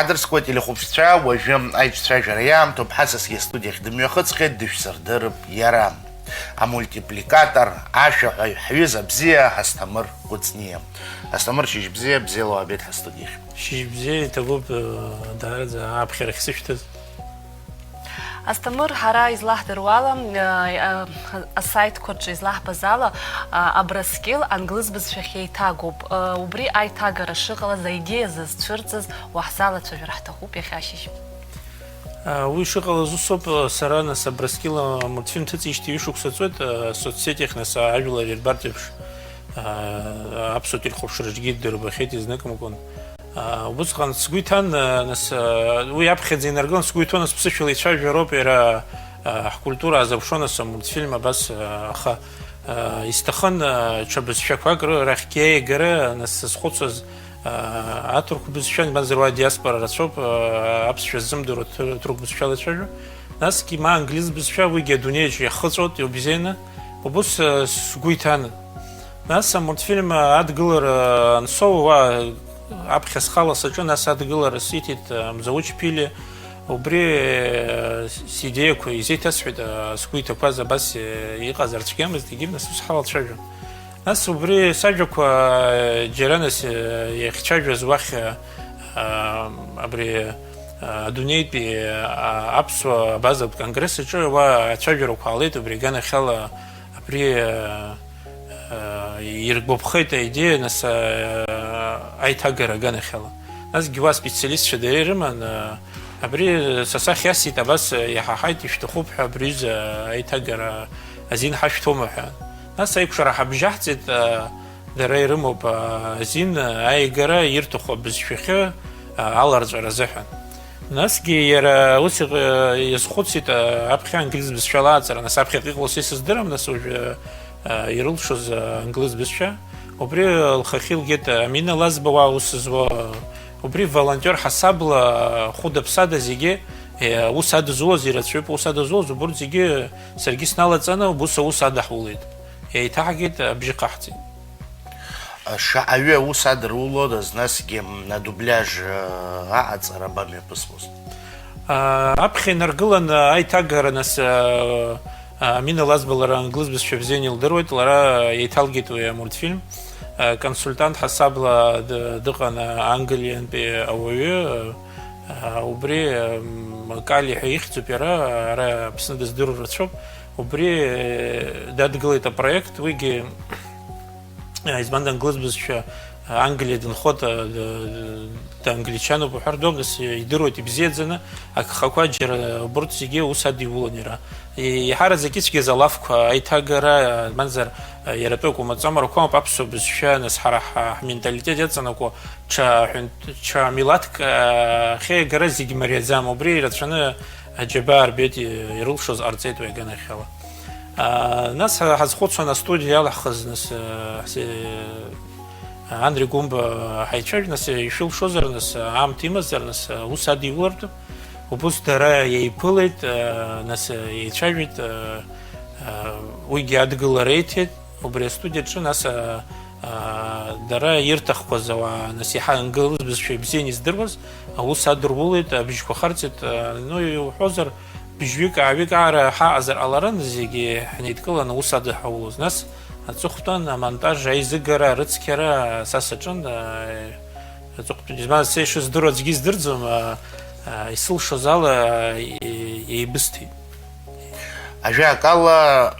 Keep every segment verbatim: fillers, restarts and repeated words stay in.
Ҳадрыскуа телехәаԥшцәа, уажәы аиҿцәажәара иаамҭоуп, ҳасасгьы астудиахь дымҩахыҵхьеит, дышәсырдырып иара. Амультипликатор, ашәаҳәаҩ, ҳҩыза бзиа Асҭамыр Кәыҵниа. Асҭамыр, шьыжь бзиа, бзиала уаабеит ҳастудиахь. Шьыжь бзиа, иҭабуп, э, даараӡа аԥхьарахь сышәҭаз. Асҭамыр, ҳара излаҳдыруала, э, э, асаитқәа рҿы излаҳбаз ала, э, Абрыскьыл англыз бызшәахь еиҭагоуп. Э, убри аиҭагара шыҟалаз, аидеиа зызцәырҵыз уаҳзалацәажәар ҳҭахуп иахьа ашьыжь. Э, уи шыҟалаз усоуп, э, сара нас Абрыскьыл амультфильм ҭыҵижьҭеи ҩышықәса ҵуеит, э, соцсетиахь нас ажәлар ирбартә еиԥш, э, аԥсуа телехәаԥшраҿгьы дырбахьеит изныкымкәан. Аа, убысҟан сгәы иҭан, аа, нас, аа, уи аԥхьаӡа инаргылан, сгәы иҭоу, нас, ԥсышәала ицәажәароуп иара, аа, ҳкультура азаԥшуа, нас, амультфильм абас, аа, аха, аа, исҭахын, аа, ҽа бызшәақәак ры-, рахьгьы аиагара, нас, сазхәыцуаз, аа, аҭырқә бызшәа, избанзар, уа диаспора рацәоуп, аа, аԥсшәа ззымдыруа ҭы-, ҭырқә бызшәала ицәажәо. Насгьы ма англиз бызшәа, уигьы адунеиаҿ иахыҵәоит, иубзианы. Убыс, аа, сгәы иҭан. Нас амультфильм адгылара ансоу, уа аԥхьа схала саҿын, нас адгылара сиҭеит, э, Мзауч Ԥили. Убри, э, сидеиақәа изеиҭасҳәеит, э, сгәы иҭақәаз абас, э, иҟазар цәгьамызт, егьи нас ус ҳалацәажәон. Нас убри сажәақәа, э, џьара нас, э, иахьцәажәаз уахь, э, э, абри, э, адунеитәи, э, аԥсуа абазатә конгресс аҿы уа ацәажәарақәа ҟалеит, убри аганахьала абри, э, э, иргәаԥхеит аидеиа, нас, э, аиҭагара аганахьала. Насгьы уа специалистцәа дара ирыман, э, абри са сахь иасит, абас, э, иаҳаҳаит, ишәҭахуп ҳәа абри аҩыза аиҭагара азин ҳашәҭома ҳәа. Нас аикәшара ҳабжьаҳҵеит, э, дара ирымоуп, э, азин, э, аиагара ирҭаху абызшәахьы, э, аларҵәара азыҳәан. Насгьы иара ус иҟ-, иазхәыцит, а, аԥхьа англиз бызшәала аҵара, нас аԥхьаҟа иҟалоз са исыздырам, нас уажәы, а, ирылшоз, а, англиз бызшәа. Убри лхахьы илгеит, а, Амина Лазба уа аус зуа, а, убри волонтер ҳасабла, а, хәыда-ԥсада зегьы, е, аус адызулаз ирацәаҩуп, аус адызулаз, убурҭ зегьы саргьы сналаҵаны, убыс аус адаҳулеит. Еиҭаҳгеит, абжьы хаҳҵеит. Шаҟаҩы аус адырулодаз, насгьы, м, адубляж, э, аҟаҵара абамҩаԥысуаз? А, аԥхьа инаргылан, а, аиҭагара, нас, а, а, Амина Лазба лара англыз бызшәа бзианы илдыруеит, лара еиҭалгеит уи амультфильм. А, консультант ҳасабла д-, дыҟан, а, Англиантәи ауаҩы, а, убри, м, Кали ҳәа ихьӡуп иара, ара Аԥсны дыздыруа рацәоуп. Убри, э, дадгылеит апроект, уигьы Избан данглыз бызшәа, Англиа дынхоит, д-, дангличануп уҳәартә ауп, нас идыруеит ибзиаӡаны, агхақәа џьара убырҭ зегьы ус адиулон иара. И-, иаҳараӡак ицәгьаз алафқәа, аиҭагара, мамзар, иара атәы акәым, аҵамарақәа ауп аԥсуа бызшәа, нас ҳара ҳа-, ҳменталитет иаҵанакуа ҽа ҳәынт-, ҽа милаҭк, ахьеигара зегь мариаӡам, убри ирацәаны аџьабаа рбеит, ирылшоз ҟарҵеит уи аганахьала. Аа, нас ҳа-, ҳазхәыцуан астудиа иалаҳхыз, нас, аа, ҳзе-, Андри Гәымба ҳаицәажәо, нас, ишәылшозар, нас, аамҭа имазар, нас, аус адиулартә. Убыс дара еиԥылеит, аа, нас, еицәажәеит, аа, аа, уигьы адгылара иҭеит, убри астудиаҿы, нас, аа, аа, дара ирҭахқәаз ауаа, нас, иаҳа англыз бызшәа ибзианы издыруаз, аус адырулеит, абжьқәа харҵеит, аа, ну, иуҳәозар, Быжьҩык-ааҩык аара ҳаҟазар ҟаларын, зегьы ҳнеидкыланы аус адаҳулоз. Нас аҵыхәтәан, амонтаж, аизыгара, арыцқьара са саҿын, а, аҵыхәтәан, избанзар, са ишыздыруа аӡәгьы издырӡом, а, а, исылшоз ала, а, и-, еибысҭеит. Ажәакала,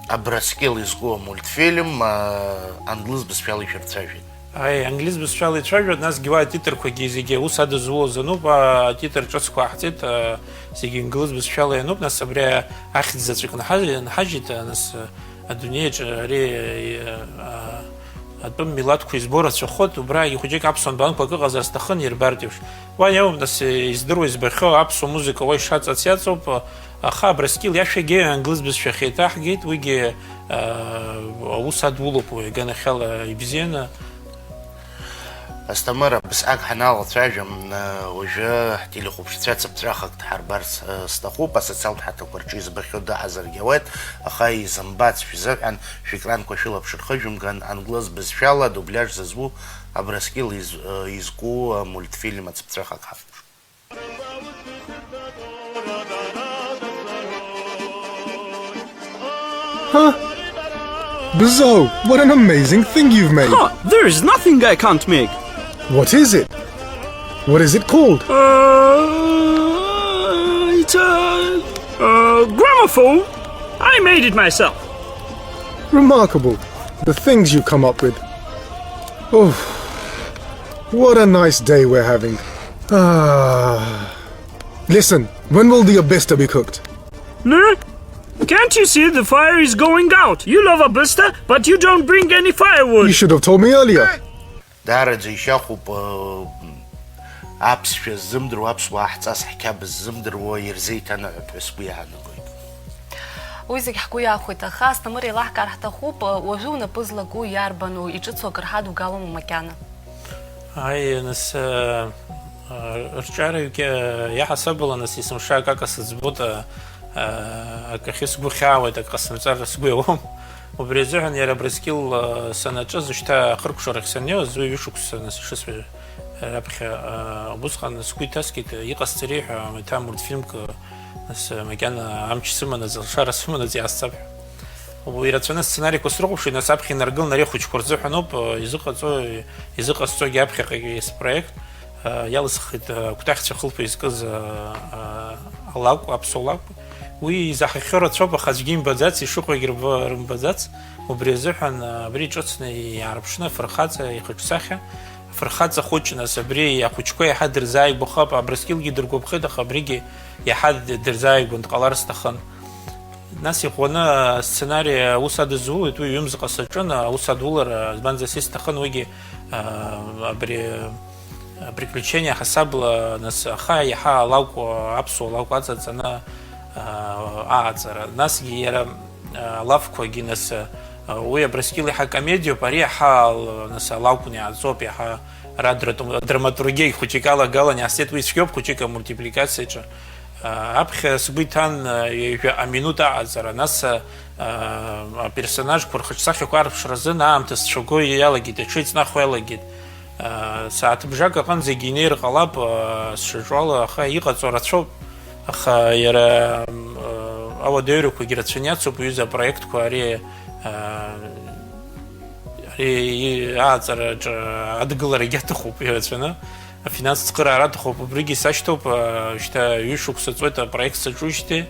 Абрыскьыл изку амультфильм, а, англыз бызшәала ишәырцәажәеит. Аи, англиз бызшәала ицәажәоит, насгьы уа атитрқәагьы зегьы аус адызулоз ануп, а, атитр ҿыцқәа ҟаҳҵеит, а, зегьы англиз бызшәала иануп, нас абри ахьӡ заҵәык нҳаж-, нҳажьит, а, нас, а, адунеиаҿы ари, а, а, атәым милаҭқәа избо рацәахоит, убрагьы хәыҷык аԥсуа нбанқәак ыҟазар сҭахын ирбартә еиԥш. Уа иамоуп, нас, издыруа избахьоу аԥсуа музыка уа ишаҵац иаҵоуп, а, Аха Абрыскьыл иашәагьы англыз бызшәахь еиҭаҳгеит, уигьы, аа, аус адулоуп уи, аганахьала ибзианы. Асҭамыр, абасҟак ҳаналацәажәа, уажәы ҳтелехәаԥшцәа цыԥҵәахак дҳарбарц, э, сҭахуп, асоциалтә ҳаҭақәа рҿы избахьоу дыҟазаргьы ауеит, аха изымбац шәзыҳәан, шәекранқәа шәылаԥш рхыжәымган, англыз бызшәала адубляж зызу Абрыскьыл из-, э, изку, э, мультфильм ацыԥҵәахак ҳаԥш. Huh? Bizou, what an amazing thing you've made. Huh, there is nothing I can't make. What is it? What is it called? Uh, it's a, a gramophone. I made it myself. Remarkable, the things you come up with. Oh, what a nice day we're having. Ah. Listen, when will the abista be cooked? Nah? Can't you see the fire is going out? You love abista, but you don't bring any firewood. You should have told me earlier. Даараӡа ишьахәуп, э, аԥсшәа ззымдыруа, аԥсуаа ҳҵас ҳқьабз ззымдыруа ирзеиҭанаҳәап ҳәа сгәы иаанагоит. Уи зегь ҳгәы иахәеит, аха Асҭамыр еилаҳкаар ҳҭахуп, уажәы унапы злаку иарбану, иҿыцу акыр ҳадугалома макьана? Аи, нас, э, э, рҿиараҩгьы иаҳасабала, нас, есымша акака сыӡбоит, э, э, акахьы сгәы хьаауеит, ак ҟасымҵар сгәы иауам. Убри азыҳәан иара Абрыскьыл, э, санаҿыз, шьҭа ахыркәшарахь саннеиуаз, уи ҩышықәса, нас, ишысҳәаз раԥхьа, э, убысҟан сгәы иҭаскит, э, иҟасҵари ҳәа, еиҭа мультфильмк, э, нас, э, макьана амч сыманаҵ, алшара сыманаҵ иаасҵап ҳәа. Уи ирацәаны асценариқәа срыхәаԥшит, нас аԥхьа инаргылан ари ахәыҷқәа рзыҳәаноуп, э, изыҟаҵо, изыҟасҵогьы аԥхьаҟагьы спроект, э, иалысхит, э, акәтаӷьцәа хылԥа изкыз, э, э, алакә, аԥсуа лакә. Уи изаҳахьоу рацәоуп, аха аӡәгьы имбаӡац, ишыҟоугьы рбо-, рымбаӡац. Убри азыҳәан, э, абри ҿыцны иаарԥшны афырхаҵа ихаҿсахьа, афырхаҵа хәыҷ, нас, абри ахәыҷқәа иаҳа дырзааигәахап, Абрыскьылгьы дыргәаԥхеит, аха абригьы иаҳа д-, дырзааигәан дҟалар сҭахын. Нас иӷәӷәаны асценари аус адызулеит, уи ҩымзҟа саҿын, аус адулара, избанзар, са исҭахын уигьы, а, абри, а, приключение ҳасабла, нас, аха иаҳа алакә, аԥсуа лакә аҵаҵаны, а, ааҵара. Насгьы иара, а, алафқәагьы, нас, а, уи Абрыскьыл иаҳа комедиоуп, ари иаҳа ал-, нас, алакәны иааҵоуп, иаҳа ара драту-, драматургиагь хәыҷык алагалан иаасҵеит, уи цәгьоуп хәыҷык амультипликациаҿы. Аԥхьа сгәы иҭан ҩажәаҟа минуҭ аҟаҵара, нас аперсонажқәа рхаҿсахьақәа арԥшра азын аамҭа сцәаго иалагеит, аҽеиҵнахуа иалагеит. Сааҭыбжак аҟынӡагьы инеир ҟалап, сшаҿу ала, аха иҟаҵо рацәоуп. Аха иара ауадаҩрақәагьы рацәаны иацуп, уҩыза апроектқәа ари, ари ааҵараҿы адгыларагьы аҭахуп ирацәаны. Афинанс цхыраара аҭахуп, убригьы сашьҭоуп, а, шьҭа ҩышықәса ҵуеит апроект саҿужьҭеи,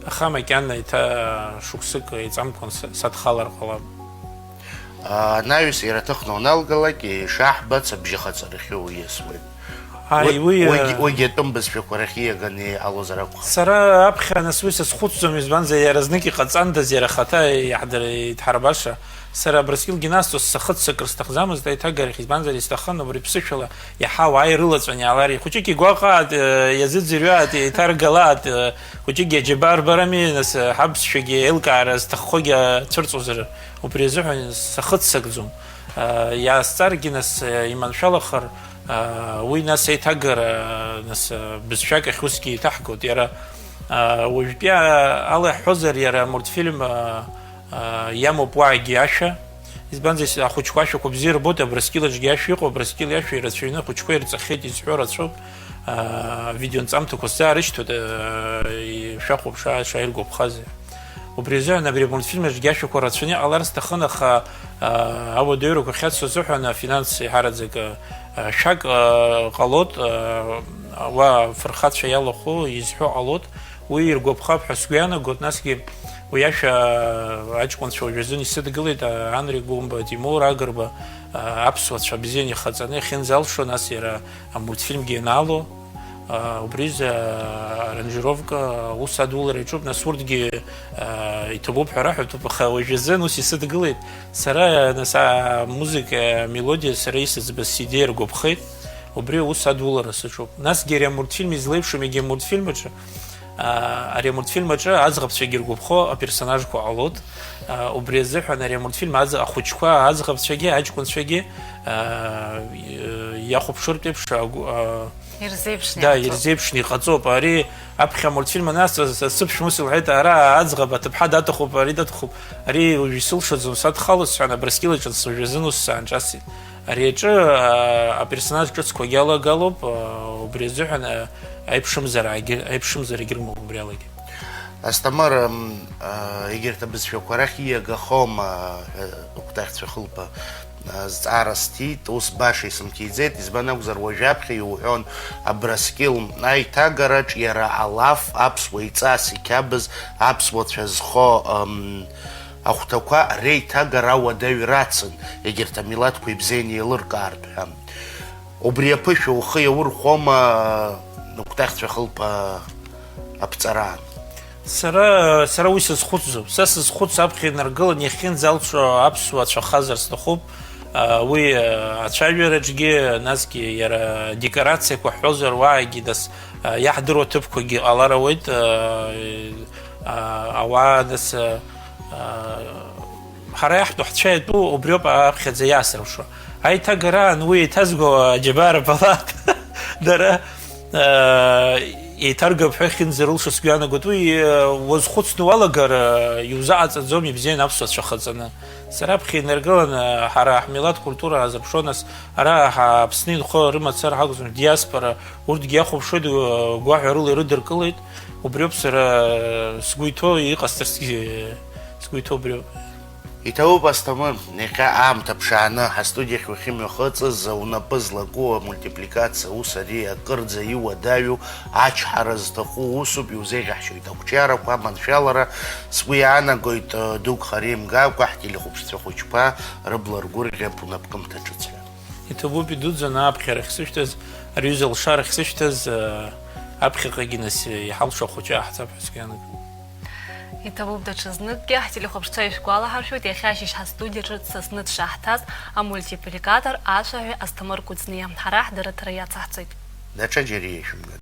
аха макьана еиҭа шықәсык еиҵамкәан са-, садхалар ҟалап. Анаҩс иара аҭыхны уаналгалак, ишаҳбац, абжьы хаҵарахьы уиасуеит. Ааи, уи, уи, а, уигьы, уигьы атәым бызшәақәа рахь ииаганы иҟалозар акәхап. Сара аԥхьа нас уи сазхәыцӡом, избанзар, иара знык иҟаҵандаз, иара ахаҭа иаҳдыр-, идҳарбаша. Сара Абрыскьылгьы насҵо сахыццакыр сҭахӡамызт аиҭагарахь, избанзар, исҭахын убри ԥсышәала иаҳа ауаа ирылаҵәан иаалар, ихәыҷык игәаҟаат, э, иазыӡырҩаат, еиҭаргалаат, э, хәыҷыкгьы аџьабаа рбарами, нас, э, ҳаԥсшәагьы еилкаара зҭаххогьы ацәырҵуазар, убри азыҳәан сахыццакӡом. Э, иаасҵаргьы, нас, э, иманшәалахар, э, уи, нас, аиҭагара, нас, э, бызшәак ахь усгьы еиҭаҳгоит. Иара, э, уажәтәи, э, ала иаҳҳәозар, иара амультфильм, э, Иамоуп уаагьы ашәа. Избанзар, ахәыҷқәа ашәақәа бзиа рбоит, Абрыскьыл аҿгьы ашәа иҟоуп, Абрыскьыл иашәа ирацәаҩны ахәыҷқәа ирҵахьеит, изҳәо рацәоуп. Авидеонҵамҭақәа сзаарышьҭуеит, шәахәаԥш, ааи, шааиргәаԥхазеи. Убри азыҳәан абри амультфильм аҿгьы ашәақәа рацәаны иҟалар сҭахын, аха ауадаҩрақәа ахьацу азыҳәан афинанс еиҳараӡак шәак ҟалоит, уа афырхацәа иалахәу изҳәо ҟалоит. Уи иргәаԥхап ҳәа сгәы иаанагоит, насгьы уи ашәа аҷкәынцәа уажәазын исыдгылеит, Анри Гәымба, Тимур Агрба, аԥсуацәа бзианы ихаҵаны иахьынӡалшо, нас иара амультфильмгьы ианаало, убри изы аранжировка, аус адулара иаҿуп, нас урҭгьы иҭабуп ҳәа раҳәатәуп, аха уажәазын ус исыдгылеит. Сара, нас, амузыка, амелодиа сара исыӡбаз сидеиа ргәаԥхеит, убри аус адулара саҿуп. Насгьы ари амультфильм излеиԥшым егьи амультфильм аҿы, Ари амультфильм аҿы аӡӷабцәагьы иргәаԥхо аперсонажқәа ҟалоит. Убри азыҳәан ари амультфильм аӡ-, ахәыҷқәа, аӡӷабцәагьы, аҷкәынцәагьы иахәаԥшыртә еиԥш агәы-, Ирзеиԥшны да, иҟаҵоуп. Ирзеиԥшны иҟаҵоуп. Ари аԥхьа амультфильм анасҵоз, сыԥшәма ус илҳәеит, ара аӡӷаб аҭыԥҳа даҭахуп, ари даҭахуп. Ари уажә исылшаӡом, садхалоит, сҳәан, Абрыскьыл аҿы сажәазын ус саанҿасит. Ари аҿы, а, аперсонаж ҿыцқәагьы алагалоуп, а, убри азыҳәан, а, аиԥшымзараагьы, аиԥшымзарагьы рымоуп убри алагьы. Асҭамыр, м, а, егьырҭ абызшәақәа рахь ииагахома ҳәа акәтаӷьцәа хылԥа, а, зҵаара сҭит, ус баша исымҭиӡеит, избан акәзар, уажәаԥхьа иуҳәон Абраскьыл аиҭагараҿ иара алаф аԥсуа иҵас иқьабз аԥсуацәа зхо, м, ахәҭақәа реиҭагара ауадаҩрацын, егьырҭ амилаҭқәа ибзианы еилыркаартә ҳәа. Убри аԥышәа ухы иаурхәома акәтаӷьцәа хылԥа аԥҵараан? Сара, сара уи сазхәыцӡом. Са сызхәыцуа аԥхьа инаргылан иахьынӡалҵшо аԥсуа цәа хазар сҭахуп. А, уи, а, ацәажәараҿгьы, насгьы иара адекорациақәа ҳҳәозар, уаагьы нас, а, иаҳдыруа ҭыԥқәагьы ҟалар ауеит, а, а, ауаа нас, а, а, ҳара иаҳтәу ҳцәа иатәу убриоуп аԥхьаӡа иаасырԥшуа. Аиҭагараан уи еиҭазго аџьабаа рбалап. Дара, аа, еиҭаргап ҳәа ихьынӡарылшо сгәы иаанагоит. Уи, э, уазхәыцны уалагар, э, иузаҟаҵаӡом, ибзиан аԥсуа цәа хаҵаны. Сара аԥхьа инаргыланы, ҳара ҳмилаҭ культура аазырԥшуа нас, ара ҳа-, Аԥсны инхо рымацара ҳакәӡам, диаспора, урҭгьы иахәаԥшуеит, э, гәаҳәарыла ирыдыркылеит. Убриоуп сара, э, сгәы иҭоу, иҟасҵарцгьы, э, сгәы иҭоу убриоуп. Иҭабуп, Асҭамыр, иахьа аамҭа ԥшааны ҳастудиахь уахьымҩахыҵыз, унапы злаку амультипликациа ус ари акырӡа иуадаҩу, ачҳара зҭаху усуп, иузеиӷьаҳшьоит ақәҿиарақәа, аманшәалара, сгәы иаанагоит, дук хара имгакәа, ҳтелехәаԥшцәа хәыҷқәа рыбла ргәырӷьап унапкымҭа ҿыц ҳәа. Иҭабуп, идуӡӡан аԥхьара ахьсышәҭаз, ари аҩыза алшара ахьсышәҭаз, аԥхьаҟагьы нас иҳалшо ахәыҷы ааҳҵап ҳәа сгәы иаанагоит. Иҭабуп даҽазныкгьы, ҳтелехәаԥшцәа ишәгәалаҳаршәоит, иахьа ашьыжь ҳастудиаҿы дсасны дшаҳҭаз амультипликатор ашәаҳәаҩ Асҭамыр Кәыҵниа. Ҳара ҳдырраҭара иацаҳҵоит. Даҽаџьара ишәымган.